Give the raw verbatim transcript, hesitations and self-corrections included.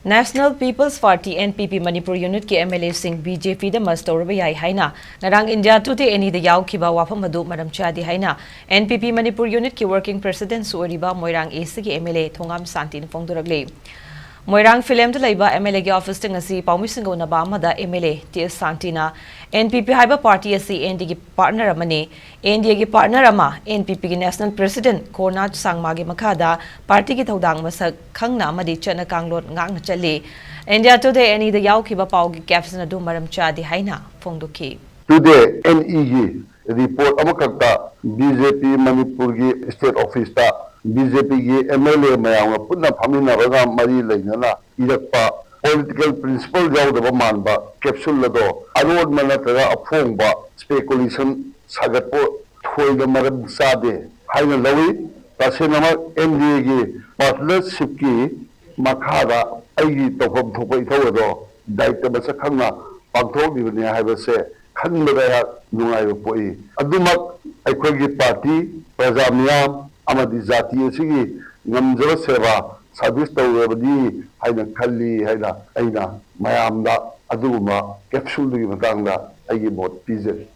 National People's Party, N P P, Manipur unit ꯀꯤ M L A ꯁꯤꯡ B J P ꯗ merge ꯇꯧꯔꯕ ꯌꯥꯏ ꯍꯥꯏꯅ ꯉꯔꯥꯡ India Today N E ꯗ ꯌꯥꯎꯈꯤꯕ ꯋꯥꯐꯝ ꯑꯗꯨ ꯃꯔꯝ ꯆꯥꯗꯦ ꯍꯥꯏꯅ N P P Manipur unit ꯀꯤ working president ꯁꯨ ꯑꯣꯏꯔꯤꯕ ꯃꯣꯏꯔꯥꯡ East ꯀꯤ M L A ꯊꯣꯉꯥꯝ ꯁꯥꯟꯇꯤꯅ ꯐꯣꯡꯗꯣꯔꯛꯂꯤ꯫ ꯃꯣꯏꯔꯥꯡ ꯐꯤꯂꯦꯝꯗ ꯂꯩꯕ M L A ꯒꯤ office ꯇ ꯉꯁꯤ ꯄꯥꯎꯃꯤꯁꯤꯡꯒ ꯎꯅꯕ ꯑꯃꯗ M L A T S ꯁꯥꯟꯇꯤꯅ N P P ꯍꯥꯏꯕ party ꯑꯁꯤ N D A ꯒꯤ partner ꯑꯃꯅꯤ꯫ N D A ꯒꯤ partner ꯑꯃ, N P P ꯒꯤ national president ꯀꯣꯔꯅꯥꯠ ꯁꯥꯡꯃꯥꯒꯤ ꯃꯈꯥꯗ party ꯒꯤ ꯊꯧꯗꯥꯡ ꯃꯁꯛ ꯈꯪꯅ ꯑꯃꯗꯤ ꯆꯠꯅ ꯀꯥꯡꯂꯣꯟ ꯉꯥꯛꯅ ꯆꯠꯂꯤ꯫ India Today N E ꯗ ꯌꯥꯎꯈꯤꯕ ꯄꯥꯎꯒꯤ caption ꯑꯗꯨ ꯃꯔꯝ ꯆꯥꯗꯦ ꯍꯥꯏꯅ ꯐꯣꯡꯗꯣꯛꯈꯤ꯫ Today N E ꯒꯤ report ꯑꯃꯈꯛꯇ B J P ꯃꯅꯤꯄꯨꯔꯒꯤ state office ꯇ B J P ꯒꯤ M L A ꯃꯌꯥꯝꯒ ꯄꯨꯟꯅ ꯐꯝꯃꯤꯟꯅꯕꯒ ꯃꯔꯤ ꯂꯩꯅꯅ ꯏꯔꯛꯄ political principle ꯌꯥꯎꯗꯕ ꯃꯥꯟꯕ capsule ꯑꯗꯣ ꯑꯔꯣꯟꯕ ꯅꯠꯇ꯭ꯔꯒ ꯑꯐꯣꯡꯕ speculation ꯁꯥꯒꯠꯄ ꯊꯣꯏꯅ ꯃꯔꯝ ꯆꯥꯗꯦ ꯍꯥꯏꯅ ꯂꯧꯏ꯫ ꯇꯁꯦꯡꯅꯃꯛ N D A ꯒꯤ partnership ꯀꯤ ꯃꯈꯥꯗ ꯑꯩꯒꯤ ꯇꯧꯐꯝ ꯊꯣꯛꯄ ꯏꯊꯧ ꯑꯗꯣ ꯗꯥꯏꯇ ꯃꯁꯛ ꯈꯪꯅ ꯄꯥꯡꯊꯣꯛꯂꯤꯕꯅꯤ ꯍꯥꯏꯕꯁꯦ ꯈꯟꯕꯗ ꯑꯩꯍꯥꯛ ꯅꯨꯡꯉꯥꯏꯕ ꯄꯣꯛꯏ꯫ ꯑꯗꯨꯃꯛ ꯑꯩꯈꯣꯏꯒꯤ party, ꯄ꯭ꯔꯖꯥ ꯃꯤꯌꯥꯝ ꯑꯃꯗꯤ ꯖꯥꯇꯤ ꯑꯁꯤꯒꯤ ꯉꯝꯖꯕ ꯁꯦꯕꯥ service ꯇꯧꯔꯕꯅꯤ ꯍꯥꯏꯅ ꯈꯜꯂꯤ ꯍꯥꯏꯅ ꯑꯩꯅ ꯃꯌꯥꯝꯗ ꯑꯗꯨꯒꯨꯝꯕ capsule ꯗꯨꯒꯤ ꯃꯇꯥꯡꯗ ꯑꯩꯒꯤ ꯃꯣꯠ ꯄꯤꯖꯔꯤ꯫